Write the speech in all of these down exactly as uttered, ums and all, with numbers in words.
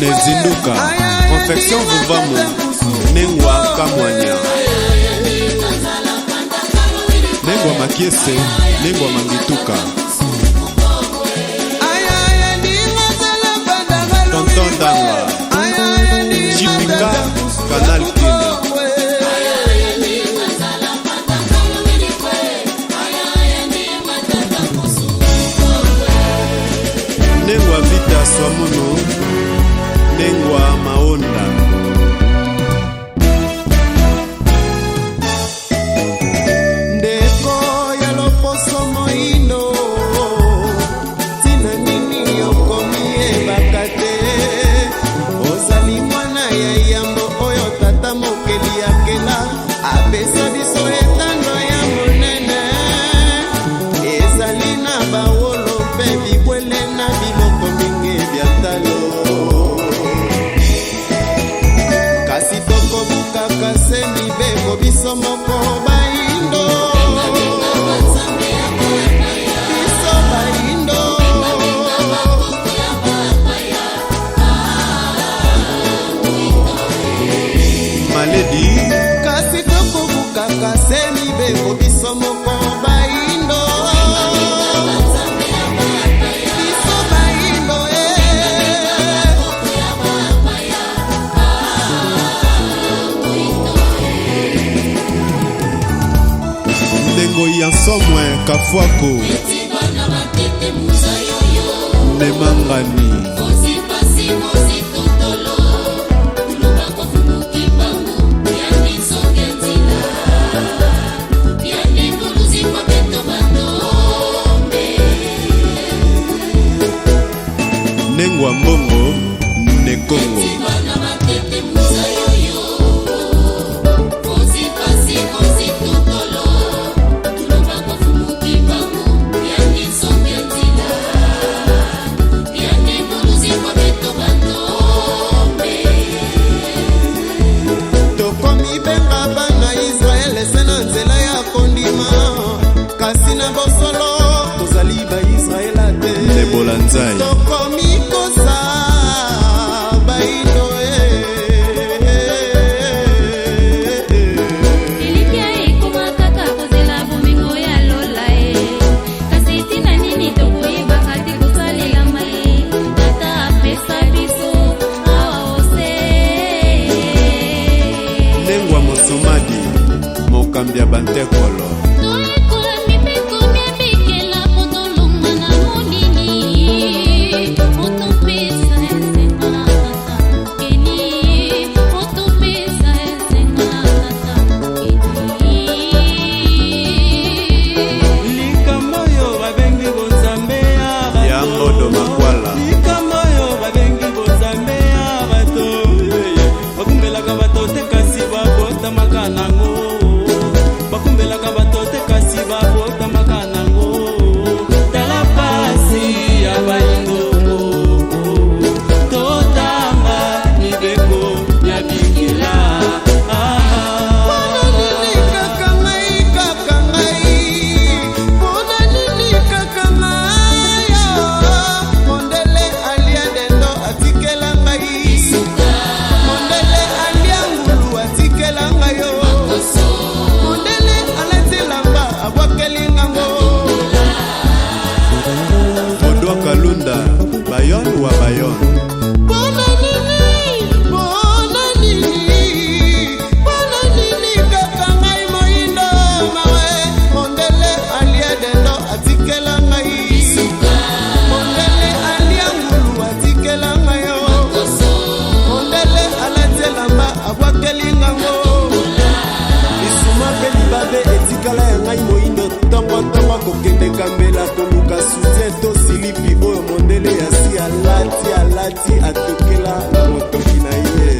Zinduka, confection Vuvamu, Nengwa Kamwanya, Nengwa Makiese, Nengwa Mangituka, Tonton Danga, J P K, Canal Kin. Nengwa Vita Swamunu, Nengwa Maonda. Ndeko ya loposo moindo, ntina nini okomi ebaka te? Ozali mwana ya yambo oyo tata mokeli akela, apesa biso etando ya monene. Ezali na bawolo mpe bibwele na biloko mingi bya talo. Kasi tokobukaka se mibeko biso moko baindo. Biso baindo. Maledi. Kasi tokobukaka se mibeko biso moko baindo. Biso baindo, eh. Ndengo ya nsomwe Kafuako. Nemangani. Nengwa Mbongo, Ne Kongo. Tokomi benga bana Israele se na nzela ya kondima, kasi na bosolo tozali ba Israela te. Nebola Nzai. Tokomi kosa baindo, eh, eh, eh, eh. Elikya ekoma kaka kozela bomengo ya lola, eh. Kasi ntina nini tokoyebaka te kosalela mai Tata apesa biso awa ose? Nengwa Mosomadi, mokambi ya bantekolo. Toyekola mibeko mia bikela mpo tolonga na molili, mpo topesa esengo na Tata. Likambo oyo babengi bonzambe ya bato. Ya Mbodo Makwala. Likambo oyo babengi bonzambe ya bato. Bakumbelaka bato te, kasi babotamaka nango. Bakumbelaka bato te, kasi babotamaka nango. Tala pasi ya baingo. Totanga mibeko ya bikela. Ah. Mpo na nini kaka ngai, kaka ngai? Mpo na nini kaka ngai, oh? Mondele alia dendo atikela ngai. Mondele alia ngulu atikela ngai, oh. Mondele alati lamba abwakeli ngango. Odwa Kalunda, Bayonne wa Bayonne. Mpo na nini? Mpo na nini? Mpo na nini kaka ngai moindo mawe? Mondele alia dendo atikela ngai. Mondele alia ngulu atikela ngai, oh. Mondele alati elamba abwakeli ngango. Lisuma mpe libabe etikala ya ngai moindo. Tongo tongo kokende kambela koluka soutien to silipi oyo mondele ya si alati, alati atokela na motoki na ye.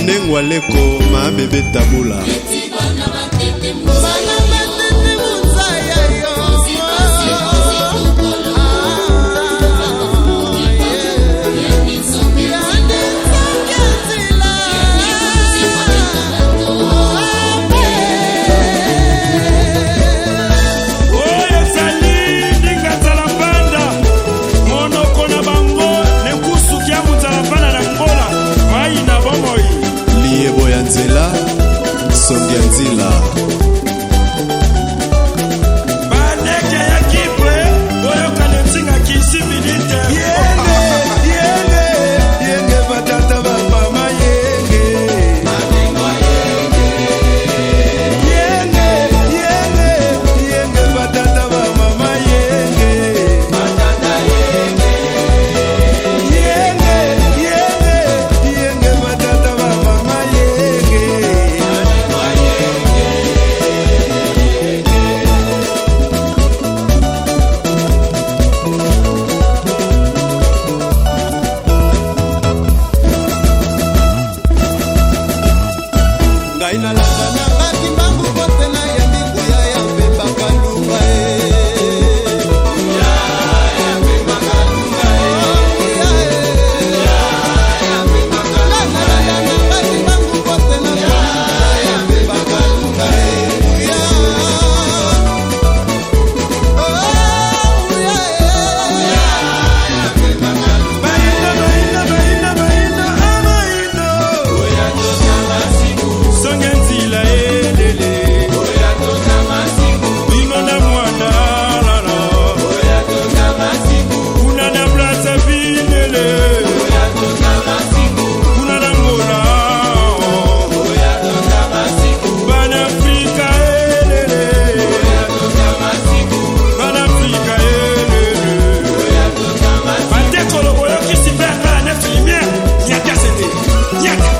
Nengwa Leko, ma bebe Tabula. Bana batete mu nza ya yo. Ya nzila, songi ya nzila. Baleke ya Kipwe, boyoka ne nsinga kisi militaire. Yenge, yenge, yenge, batata, bamama, yenge. Yenge, yenge, yenge, batata, bamama, yenge. Yenge, yenge, yenge, batata, bamama, yenge. Ngai nalanda na baki mbangu kote na ya mikuya ya Mpemba Kalumba, eh. Songa nzila elele. Bima na mwana lala. Kuna na place Bindele. Kuna na Ngola. Bana Afrika elele. Bana Afrika elele. Batekolo, boyoki sipeka ne filmière. Nyata sete. Nyata.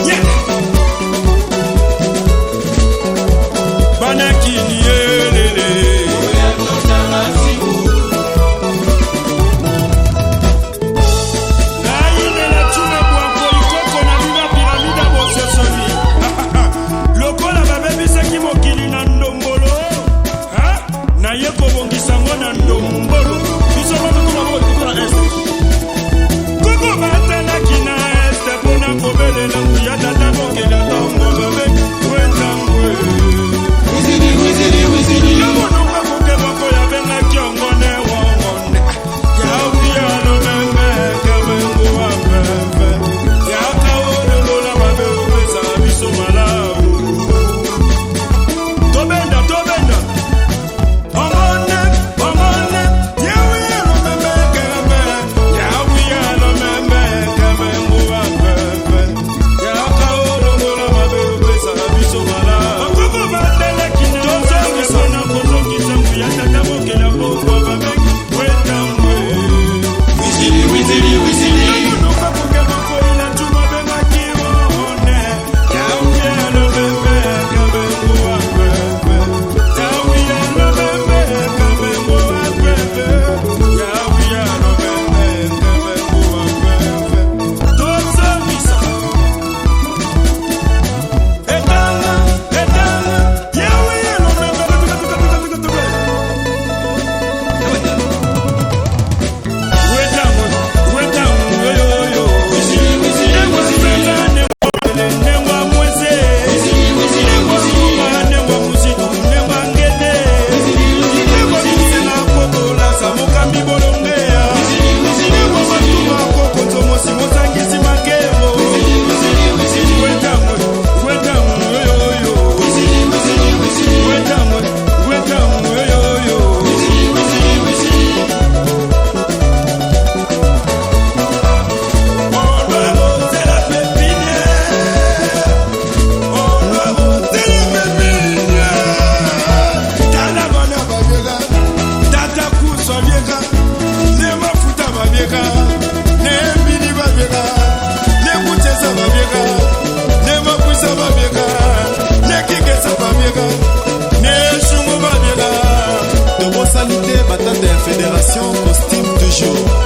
Nyata. Bana Kini elele. Ngai Nela Tshuma bwa Kolikoko na Viva Piramida Bososoli. Lokola babebisaki mokili na ndombolo, ha? Naye kobongisa yango na ndombolo. Biso moko tokoma bo-, tokoma est. Koko batalaki na est mpo na kobelela nguya tata bokela ntango babe. Wetangwe. Wizili, wizili, wizili. Yo mononga moke bako ya benga kiongo ne wongo ne. Ya wuya lo meme, kebe nguwa pepe. Ya kawo ne lola babe upesa biso malamu. Tobenda, tobenda. Tata Kusu abieka, Ne Mafuta babieka, Ne Mbidi babieka, Ne Kutesa babieka, Ne Makwisa babieka, Ne Kikesa babieka, Ne Shungu babieka. Tobosani te, batata ya fédération, costume toujours.